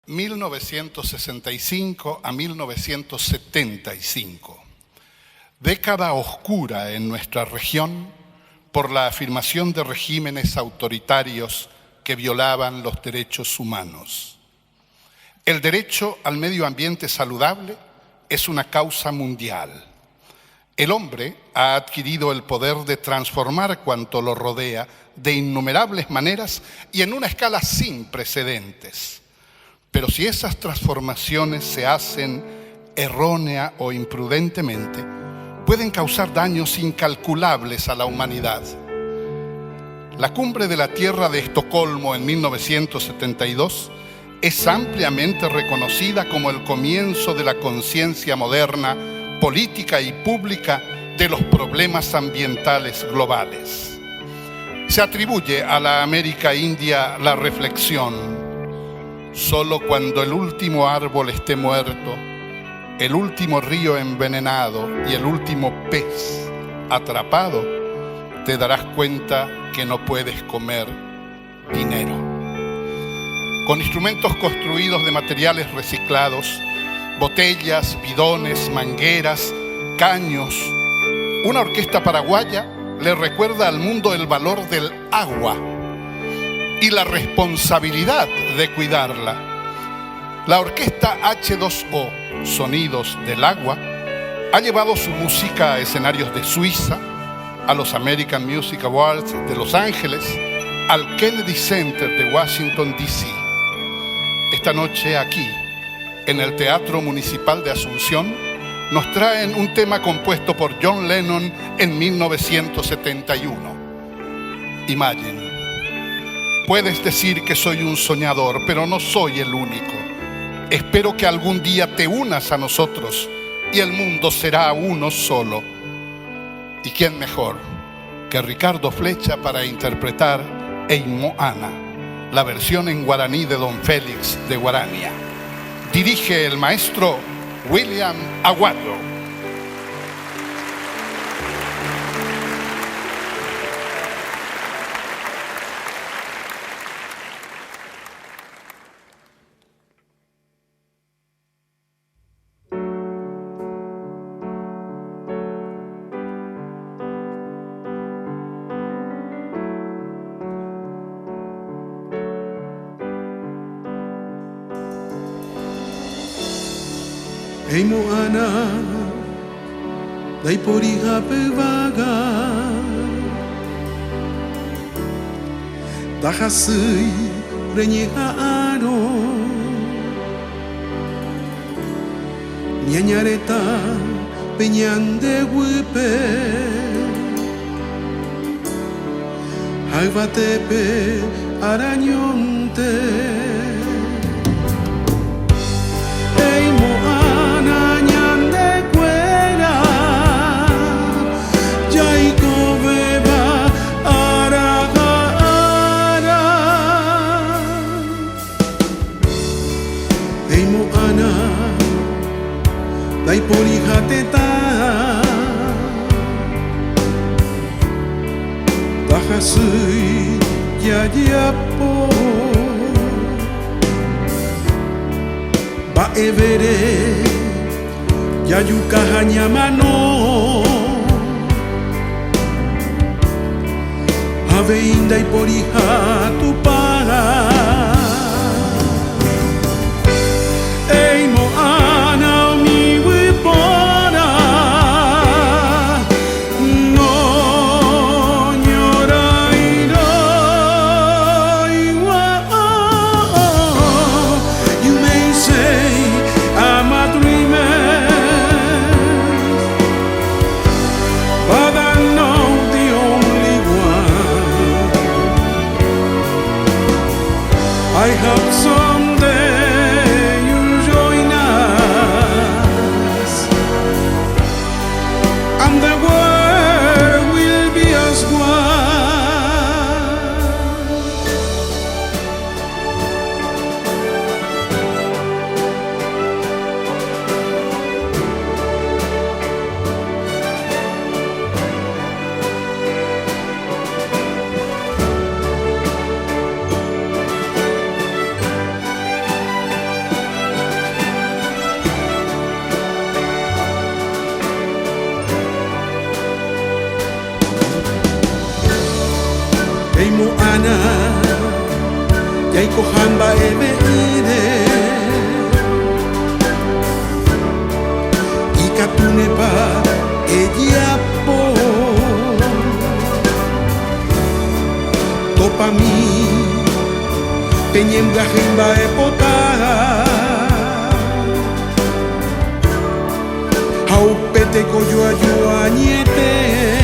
1965 a 1975. Década oscura en nuestra región por la afirmación de regímenes autoritarios que violaban los derechos humanos. El derecho al medio ambiente saludable es una causa mundial. El hombre ha adquirido el poder de transformar cuanto lo rodea de innumerables maneras y en una escala sin precedentes. Pero si esas transformaciones se hacen errónea o imprudentemente, pueden causar daños incalculables a la humanidad. La cumbre de la Tierra de Estocolmo en 1972 es ampliamente reconocida como el comienzo de la conciencia moderna, política y pública de los problemas ambientales globales. Se atribuye a la América India la reflexión, solo cuando el último árbol esté muerto, el último río envenenado y el último pez atrapado, te darás cuenta que no puedes comer dinero. Con instrumentos construidos de materiales reciclados, botellas, bidones, mangueras, caños, una orquesta paraguaya le recuerda al mundo el valor del agua y la responsabilidad de cuidarla. La orquesta H2O, Sonidos del Agua, ha llevado su música a escenarios de Suiza, a los American Music Awards de Los Ángeles, al Kennedy Center de Washington, D.C. Esta noche aquí, en el Teatro Municipal de Asunción, nos traen un tema compuesto por John Lennon en 1971. Imagine. Puedes decir que soy un soñador, pero no soy el único. Espero que algún día te unas a nosotros y el mundo será uno solo. ¿Y quién mejor que Ricardo Flecha para interpretar Eimoana, la versión en guaraní de Don Félix de Guarania? Dirige el maestro William Aguado. Eimo'ãna ndaiporiha pe yvága, ndahasýi reñeha'ãrõ, ñaña retã pe ñande guýpe, ha yvatépe arañónte. Eimo'ãna ñandekuéra jaikovéva ára ha ára. Eimo'ãna ndaiporiha tetã ndahasýi jajapo. Mba'evére jajuka ha ñamano. Avei ndaiporiha Tupã. Eimo'ãna umi yvypóra noñorairõigua. You may say I'm a dreamer, but I'm not the only one. I hope someday you'll join us, and the world will be as one. Jaikoha mba'eve'ỹre Ikatúnepa ejapo Topami pe ñembyahýi mba'epota Ha upe tekojoaju añete.